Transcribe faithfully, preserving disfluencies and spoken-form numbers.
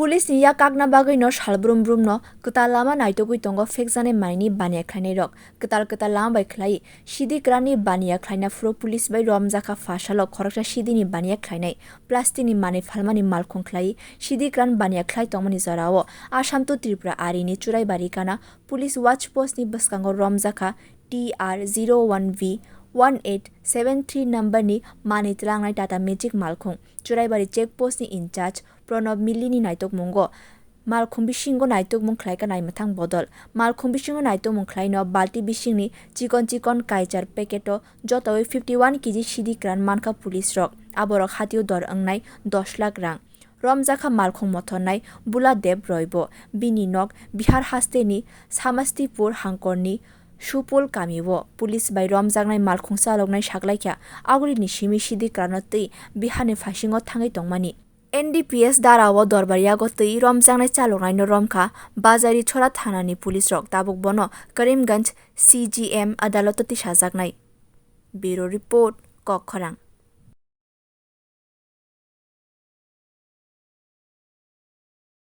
Police ni yak kakna bagwi no salbrum brum no kwtal lama naitugwi tongo phekjaknai manwi ni baniya khlainai rok. Kwtal kwtal lama bai khlai sidi kran ni baniya khlaina phuru police bai romjakha pha salo khoroksa sidi ni baniya khlainai plastic ni manwi phalmani malkhung khlai sidi kran baniya khlai tongmani jorao Assam to Tripura ari ni Churaibari kana police watch post ni bwskango romjakha T R zero one V one eight seven three number ni manwi tlangnai Tata Magic malkhung. Churaibari check post ni in charge Pranab Mili ni naitukmungo malkhung bisingo naitukmung khlaika naimwthang bodol. Malkhung bisingo naitukmung khlaino balti bisingni chikon chikon kaichar packet o jotoi fifty one K G sidi kran mankha police rok. Aborok hatio dor wngnai dos lakh rang. Romjakha malkhung mothornai Bula Deb Roy bo. Bini nok Bihar hasteni Samastipur hangkorni Supul kamio police bai romjaknai malkhung chaloknai saklaikha. Agulini simi sidi krano twi Biharni phasingo thangwi tongmani. N D P S darao dorbar yago twi romjaknai chaloknaino romkha Bazari Chora thanani police rok, tabuk bono Karimganj C G M adaloto tisajaknai. Bureau Report, Kokkhorang.